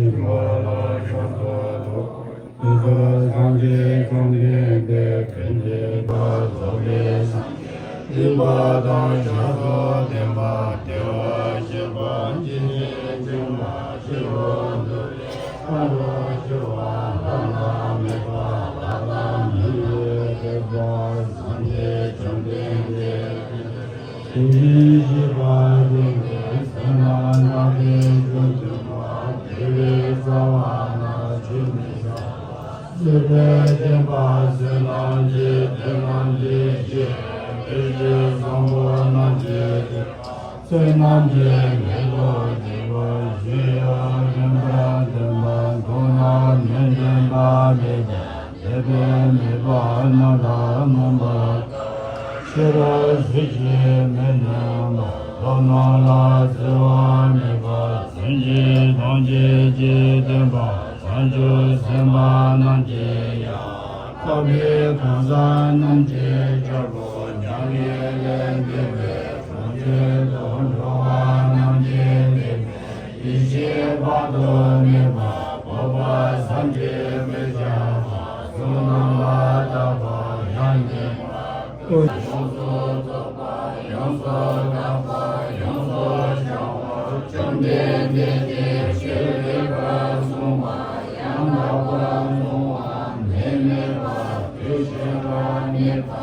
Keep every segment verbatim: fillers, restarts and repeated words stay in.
སངས་རྒྱས་བཅོམ་ལྡན་འདས་ཕན་བདེ་བ་རྫོགས་པའི་སངས་རྒྱས་སྟོན་པ་དང་ཞབས་སུ་ལྡན་པ་བདེ་བར་གཤེགས་པ་འཇིག་རྟེན་མཁྱེན་པ་སྤྱི་བོ་འདུལ་བའི་ཁ་དོག་ཞི་བ་ལྷག་མ་མེད་པ་ལྷག་མ་མེད་པའི་སྤྱོད་པ་སངས་རྒྱས་བཅོམ་ལྡན་འདས། དེ་བཞིན་གཤེགས་པ་སྟོན་པའི་བསོད་ནམས་ལྷ་ལས་འབྱུང་གྱུར་པ་དགེ་བའི་རྩ་བ་ལ་ཆོས་མི་འདྲ་བ་སྲིད་པའི་བདེན་པ་བསོད་ནམས་ཀྱི་དེ་རྣམས་ཀྱི་རྗེས་དེ་བཞིན་བཟང་པོ་རྣམས་ཀྱི་དེ་བསོད་ནམས་ཀྱི་མེ་ཏོག་བརྗིད་པར་བཞུགས་ཡང་རིམ་པར་ལྡན་པ་མཐོང་ན་མི་ལྡན་པ་མེད་པ། འདོད་པའི་མོས་པ་རྣམས་ལ་མངོན་པར་དགའ་བ་ཤེས་རབ་གཟི་བརྗིད་མེ་ལྡན་པ་བློ་སྣང་ལ་འཛིན་པ་མེད་པ་སེམས་ཅན་ཐམས་ཅད་ཀྱི་སྟོན་པ་བྱང་ཆུབ་སེམས་དཔའ་རྣམས་ཀྱི་ཡང་དག་པའི་གང་ཟག་རྣམས་ཀྱི་ཆོས་སྒོ་མྱ་ངན་ལས་འདས་པའི་གྲོང་ཁྱེར་དུ་འགྲོ་བ་རྣམས་ཀྱི་འདོད་པའི་ཡེ་ཤེས་དཔག་ཏུ་མེད་པ་འཕགས་པ་སངས་རྒྱས་མི་འཆབ་པ་གསུང་རྣམ་པར་དག་པ་ཡང་དག་པ་ཡོངས་སུ་རྫོགས་པ་ཡོངས་སུ་དག་པ་ཡོངས་སུ་བྱང་བ་བཅོམ་ལྡན་འདས་ཀྱི་ཆོས་ལེགས་པར་གསུངས་པ་ཡང་དག་པར་གསུངས་པ་ནད་མེད་པ་དུག་ཤེས་པ་མེད་པ།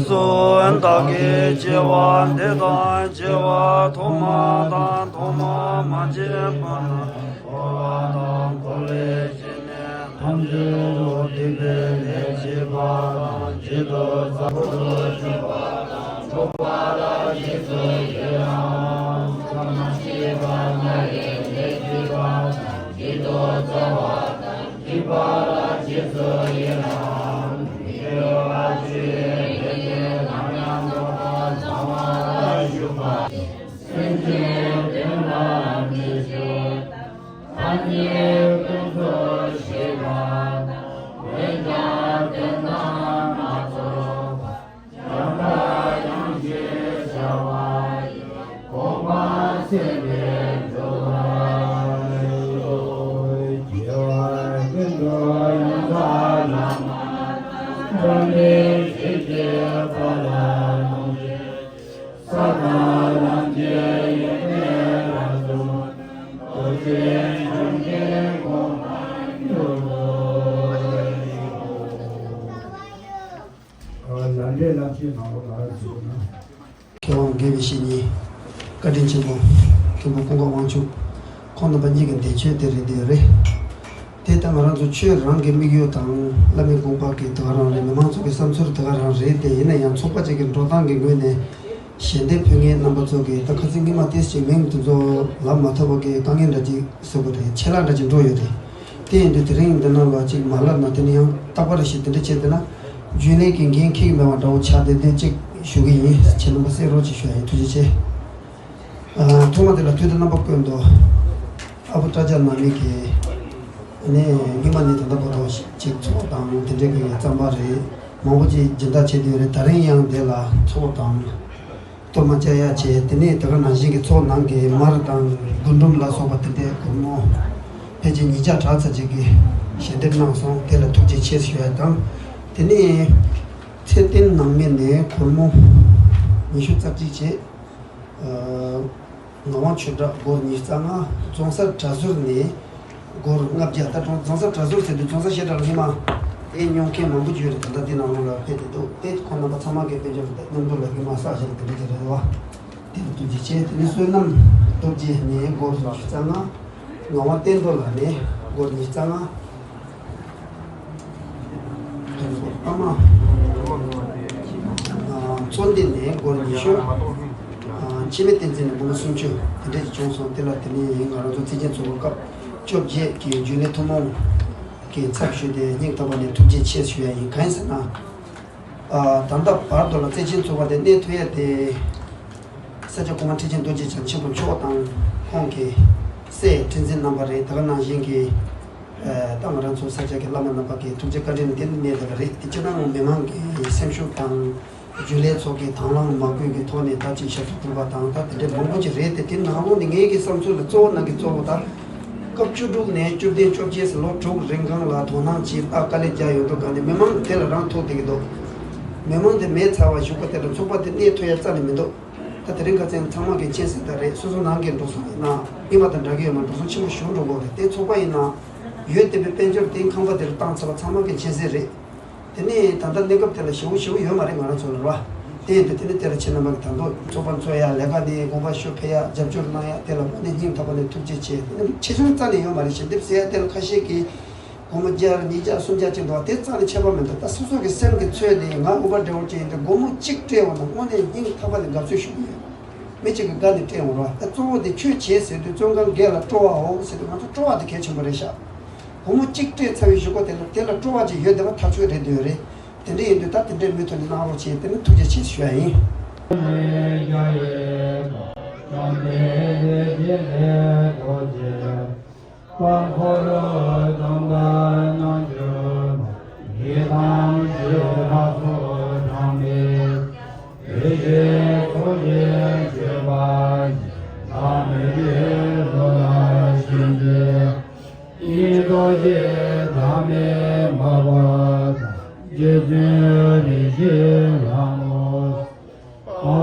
གསོན་བདག་གི་སྐྱེ་བ་འདི་དང་སྐྱེ་བ་ཐོག་མ་དང་ཐོག་མ་མ་མཆིས་པ་ན་འཁོར་བ་དང་འཁོར་བའི་སྐྱེ་གནས་ཐམས་ཅད་དུ་སྡིག་པའི་ལས་བྱས་པ་དང་བྱེད་དུ་བཅུག་པ་དང་འཁྲུག་པ་ལ་རྗེས་སུ་ཡི་རང་། བསམ་མ་ཤེས་པ་ལྔ་ཡི་ལས་བྱས་པ་དང་བྱེད་དུ་བཅུག་པ་དང་། སྡིག་པ་ལ་རྗེས་སུ་ཡི་རང་། མི་འགྱུར་བ་ཆོས་ཀྱི་སྡེ་སྣོད་ནམ་ཡང་ལྡོག་པར་བྱང་བ་ལ་ཞུགས་པ་ཡི། སེམས་ཅན་དོན་ལ་མི་སྤྱོད་དང་། ཐ་སྙད་ཀུན་ཏུ་ཞིག་པ་དང་། འོན་ཀྱང་དོན་དམ་མ་རྫོགས་པ། བྱམས་པ་ཡང་ཞེས་བྱ་བ་ཡི། དགོངས་པ་ཚད་མས་གྲུབ་པར་ཤོག་སྐྱེ་བ་ཀུན་ཏུ་ཡང་དག་བླ་མ་དང་། ཐོག་མའི་གཞི་བཅས་དཔལ་ལ་གཏོང་ཞིང་། ས་དང་ལམ་གྱི་ཡོན་ཏན་རབ་རྫོགས། རྡོ་རྗེ་འཆང་གི་གོ་འཕང་མྱུར་དུ་ཤོག་ལམ་འབྲས་ལམ་ཆེན་ནང་ལོགས་ལ་གཟིགས་ན། མཁས་དབང་དགེ་བའི་བཤེས་གཉེན་བཀའ་དྲིན་ཆེན་པོ་མཁན་པོ་ཀུན་དགའ་དབང་ཕྱུག་ཁོང་རྣམ་པ་གཉིས་ཀྱི་འདས་མཆོད་དེ་རེད་དེ་རེད། དེ་ལྟ་ང་རང་ཚོ་ཆོས་རང་གི་དམིགས་ཡུལ་དང་བླ་མའི་དགོངས་པ་གི་དེ་ག་རང་རེད། མི་མང་ཚོ་གི་བསམ་ཚུལ་དེ་ག་རང་རེད་དེ། ཡིན་ན་ཡང་ཚོགས་པ་གཅིག་གི་འགྲོ་སྟངས་ཀྱི་ངོས་ནས་ཞལ་འདེབས་ཕུལ་མཁན་རྣམ་པ་ཚོ་གི་ད་ཁ་སང་སྔོན་མ་ཏོག་ཙམ་མིང་དེ་ཚོ་ལབ་མ་ཐུབ་པ་གི་དཀའ་ངལ་འདྲ་ཅིག་བཟོ་དགོས་རེད། ཆད་ལྷག་འདྲ་ཅིག་འགྲོ་ཡོད་རེད། དེ་ཡིན་དུས་དེ་རིང་འདི་ནང་ལ་ཅིག་མ་ལབ་ན་དེ་ནི་ཡང་རྟག་པར་ཞིག་དེ་འདྲ་བྱས་བསྡད་ན་རྒྱུན་ལས་ཀྱི་འགན་འཁྱེར་གྱི་མེད་པ་འདྲ་བོ་ཆགས་བསྡད་དུས་ཅིག་ཞུ་གི་ཡིན། ཁྱེད་རྣམ་པ་གསན་རོགས་ཅིག་ཞུ་ཡ་ཡིན། ཐུགས་རྗེ་ཆེ། ཨ་ཐོག་མ་དེ་ལ་དུས་དང་རྣམ་པ་ཀུན་ཏུ་ཨ་ཕོ་བཀྲ་ཤིས་ནང་མི་གིས་ནི་སྔོན་མ་ནས་ད་ལྟ་བར་དུ་ཅིག་ཚོགས་དང་དེ་འདྲའི་གི་རྩོམ་པ་རེད། མང་པོ་ཅིག་སྦྱིན་བདག་བྱས་བསྡད་ཡོད་རེད། ད་རིང་ཡང་དེ་ལ་ཚོགས་དང་། གཏོར་མ་བཅའ་ཡག་བྱས། དེ་ནས་དེ་ག་ནང་བཞིན་གྱི་ཚོགས་ནང་གི་མར་དང་རྒུན་འབྲུམ་ལ་སོགས་པ་དེ་འདྲའི་སྒོར་མོ་ཕལ་ཆེར་ཉིས་བརྒྱ་གྲགས་ཙམ་ཅིག་གི་ཞལ་འདེབས་གནང་སོང་། དེ་ལ་ཐུགས་རྗེ་ཆེ་ཞུ་ཡ་དང་། དེ་ནས་ཚེ་བརྟན་ནང་མི་ནས་སྒོར་མོ་ཉི་ཤུ་རྩ་གཅིག་བྱས། ཨ་ངག་དབང་ཆོས་གྲགས་སྒོར་ཉི་ཤུ་རྩ་ལྔ། རྫོང་སར་གྲྭ་ཟུར་ནས་སྒོར་ལྔ་བརྒྱ། ད་རྫོང་རྫོང་སར་གྲྭ་ཟུར་ཟེར་དུས་རྫོང་སར་བཤད་གྲྭ་ལ་སྔོན་མ་དེ་མྱོང་མཁན་མང་པོ་ཅིག་ཡོད་རེད། ད་ལྟ་འདི་ནང་ལོགས་ལ་ཕེབས་བསྡད་འདུག་དེ་ཁོང་རྣམ་པ་ཚང་མ་གིས་དཔལ་འབྱོར་དང་མཉམ་དུ་ལ་སྔོན་མ་བསགས་བཞག་དེ་འདྲ་ཅིག་རེད་བ། དེ་ལ་ཐུགས་རྗེ་ཆེ། དེ་ནས་བསོད་ནམས་སྟོབས་རྒྱས་ནས་སྒོར་ཉི་ཤུ་རྩ་ལྔ། ངག་དབང་བསྟན་རྡོར་ལགས་ནས་སྒོར་ཉི་ཤུ་རྩ་ལྔ། ཨ་མ། ཨ་མཚོ་འདི་ནས་སྒོར་ཉི་ཤུ། ཨ་འཆི་མེད་བསྟན་འཛིན་ནས་སྒོར་མོ་སུམ་ཅུ། དེ་འདྲ་ཞིག་བྱུང་སོང་། དེ་ལ་དེ་ནས་ང་རང་ཚོ་བརྩེ་ཆེན་ཚོགས་པ་སྐབས་བཅོ་བརྒྱད་ཀྱི་རྒྱུན་ལས་ཐུན་མོང་གི་ཚབ་ཞུས་ཏེ་སྙིང་ཐག་པ་ནས་ཐུགས་རྗེ་ཆེ་ཞུ་ཡ་ཡིན། གང་ཡིན་ཟེར་ན། ཨ་ད་ལྟ་བར་དུ་ལ་བརྩེ་ཆེན་ཚོགས་པ་དེ་གནས་ཐུབ་ཡ་དེ། ས་སྐྱ་གོང་མ་ཁྲི་ཆེན་རྡོ་རྗེ་འཆང་ཆེན་པོ་མཆོག་དང་ཁོང་གི་སྲས་ཁྲི་འཛིན་རྣམ་པ་རེད། དེ་ག་ནང་བཞིན་གྱི་ཨ་ད་ང་རང་ཚོ་ས་སྐྱ་གི་བླ་མ་རྣམ་པ་གི་ཐུགས་རྗེ་བཀའ་དྲིན་དེ་གནས་ཐུབ་པ་རེད། དེ་སྤྱིར་བཏང་མི་མང་གི་སེམས་ཤུགས་དང་ རྒྱུན་ལས་ཚོ་གིས་དང་བླངས་མ་བསྐུལ་གྱི་ཐོག་ནས་ད་ཅིག་ཞབས་ཏོག་ཕུལ་བ་དང་། ད་དེ་འདྲའི་མང་པོ་ཅིག་རེད་དེ། དེ་ནང་ལོགས་ནས་ངའི་གི་བསམ་ཚུལ་ལ་གཙོ་བོ་ནང་གི་གཙོ་བོ་ད། སྐབས་བཅུ་དྲུག་ནས་བཅུ་བདུན་བཅོ་བརྒྱད་ཟེར་ལོ་དྲུག་རིང་གང་ལ་དོ་སྣང་བྱས། ད་དཀའ་ལས་རྒྱག་ཡོད་འགྲོ་ག་ནས། མི་མང་དེ་ལ་རང་ཐུག་བསྡད་ཀྱི་འདུག་མི་མང་དེ་མེད་ཚར་བ་གཞུག་གུ་དེ་ལ་ཚོགས་པ་དེ་གནས་ཐུབ་ཡ་རྩ་ནས་མི་འདུག་ད་དེ་རིང་ཁ་སང་ཚང་མ་གི་མཁྱེན་གསལ་ལྟར་རེད། སོ་སོ་ནང་གི་འགྲོ་སོང་ཡིན་ན་ཡིན་པ་དང་འདྲ་གི་ཡོད་མ། འགྲོ་སོང་ཆེན་པོ་ཞིག་འགྲོ་གི་རེད། དེ་ཚོགས་པ་ཡིན་ན་ཡོད་བསྡད་པའི་དཔལ་འབྱོར་དེ་ཁང་པ་དེར་བཏང་ཚར་བ་ཚང་མ་གི་མཁྱེན་གསལ་རེད། དེ་ནས་ད་ལྟ་གནས་སྐབས་དེ་ལ་ཞེ་པོ་ཞེ་པོ་ཡོད་མ་རེད། ང་རང་ཚོ་ལ་རེད་བ། དེ་ཡིན་དུས་དེ་ནས་དེ་ལ་ཁྱེད་རྣམ་པ་གི་ད་དུང་ཚོགས་པ་འཚོགས་ཡ། ལས་ཀ་ནས་དགོངས་པ་ཞུ་ཕེབས་ཡ། རྒྱབ་སྐྱོར་གནང་ཡ། དེ་ལ་དངོས་གནས་སྙིང་ཐག་པ་ནས་ཐུགས་རྗེ་ཆེ། དེ་ནས་ཆེ་ཆུང་རྩ་ནས་ཡོད་མ་རེད། ཞལ་འདེབས་ཟེར་ཡ་དེ་ལ་ཁ་ཤས་ཀྱིས་སྒོར་མོ་བརྒྱ་ཉིས་བརྒྱ་སུམ་བརྒྱ་ཅིག་འདུག་བ། དེ་རྩ་ནས་ཆད་པ་མི་འདུག་ད་སོ་སོ་གི་སེམས་ཀྱི་ཚོད་དེ། ང་ཨུ་པ་ཌའི་ཝར་ཅིག་ཡིན་དུས་སྒོར་མོ་གཅིག་སྤྲད་འོང་ན་དངོས་གནས་སྙིང་ཐག་པ་ནས་དགའ་བསུ་ཞུ་གི་ཡོད། མི་གཅིག་གིས་དགའ་ནས་སྤྲད་འོང་ར། ད་གཙོ་བོ་དེ་ཆོས་བྱེད་ཟེར་དུས་བཙོན་ཁང་བརྒལ་ལ་སྤྲོ་བའོ་ཟེར་དུས། ང་ཚོ་སྤྲོ་བ་དེ་གལ་ཆེན་པོ་རེད་ཤག་སྒོར་མོ་གཅིག་སྤྲད་ཚར་བའི་གཞུག་གུ་དེ་ལ་དེ་ལ་སྤྲོ་བ་ཅིག་ཡོད་བསྡད་པ་ཐག་ཆོད་རེད་འདོད་རེད། དེ་འདྲ་ཡིན་དུས་ད་དེ་འདྲའི་མུ་མཐུད་ནས་གནང་རོགས་བྱེད། དེ་ནི་ཐུགས་རྗེ་ཆེ་ཞུ་ཡ་ཡིན། དཔལ་འཁོར་ལོ་སྡོམ་པ་རྣལ་འབྱོར་པ། ཡི་དམ་གྱི་ལྷ་ཚོགས་དང་འདྲེས། བདེ་གཤེགས་ཚོགས་ཀྱི་མཆོད་པ་ཡིས། བདག་མེད་པའི་བློ་ལ་ཞེན་ཅིང་། ཡེ་ཐུབ་ཀྱི་བདག་མེད་མ་པ་དང་། རྗེ་བཙུན་རིན་ཆེན་ལྷ་མོ། དཔའ་བོ་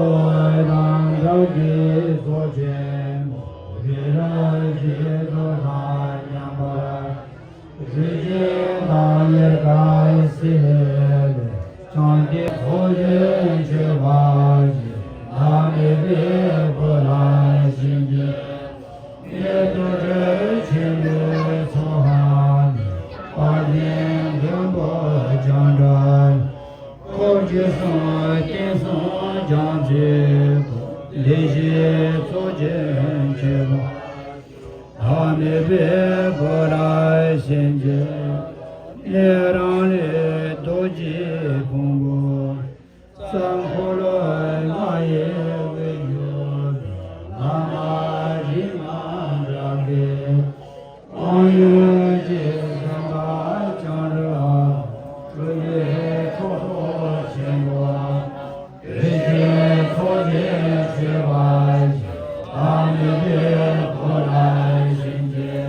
དང་ཐབས་མཁས་ཚོགས་ཆེན་པོ། རི་རབ་ཞི་ཁྲོ་དང་མཉམ་པར། རིན་ཆེན་ཐང་ལྷན་ཁ་བསིལ་ལས། བྱང་ཆུབ་ཚོགས་ཀྱི་མཆོད་པ་ཡིས། བདག་མེད་པའི་སྐུ་ལ་ཞེན་ཅིང་། ཡེ་ཐུབ་སྤྲུལ་ཆེན་པོའི་ཚོགས་ཁང་ནས། དཔལ་ལྡན་མགོན་པོ་བྱང་སྒྲ། འཁོར་གྱི་གསུང་བསྟན་སྲུང་བྱང་ཆུབ་ཏུ། བདེ་གཤེགས་ཚོགས་ཀྱི་མཆོད་པ། བདག་མེད་པའི་སྐུ་ལ་ཞེན་ཅིང་། ལས་རང་ལས་རྡོ་རྗེ་ཕུང་པོ། སྲས་འཁོར་ལོ་ལྔ་ཡི་དབུས་སུ། ལྷ་མ་རིགས་ལྔ་འདྲ་བའི། དབང་ཡུལ་གྱི་བདེན་པ་བྱང་རུ། སྤྲུལ་པའི་ཚོགས་གཙོ་ཆེན་པོ། བདེ་གཤེགས་ཚོགས་ཀྱི་མཆོད་པ་ཡིས། བདག་མེད་པའི་སྐུ་ལ་ཞེན་ཅིང་།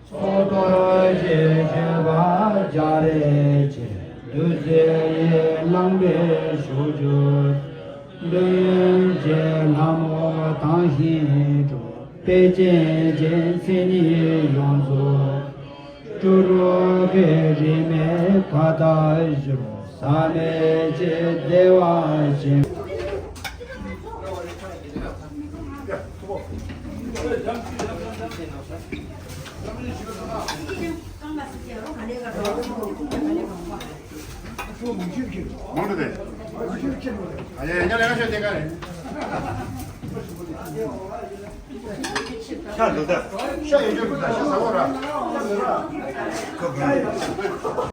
ཚོགས་གཏོར་གྱི་མཆོད་པ་རྒྱ་རས་ཆེ། བདུད་རྩི་ཡིས་བླངས་པའི་ཕྱོགས་བཅུར། འདོད་ཡོན་གྱི་ལྷ་མོ་དང་ཞིང་འགྲོ། དཔལ་ཆེན་གྱི་མཚན་ཉིད་ཡོངས་རྫོགས། སྤྲུལ་སྐུའི་རིས་མེད་མཐའ་དག་བཞུགས། ཟག་མེད་ཀྱི་བདེ་བ་ཅན། མང་དུ་དེ། ཨ་ཡེ་ཉ་ལེ་ང་ཤོད་དེ་ག་རེད། ཤ་འདུག་ད། ཤ་ཡོད་རྒྱུ་འདུག་ད། ཤ་ཟ་བོ་ར། ཤ་ཟ་ར།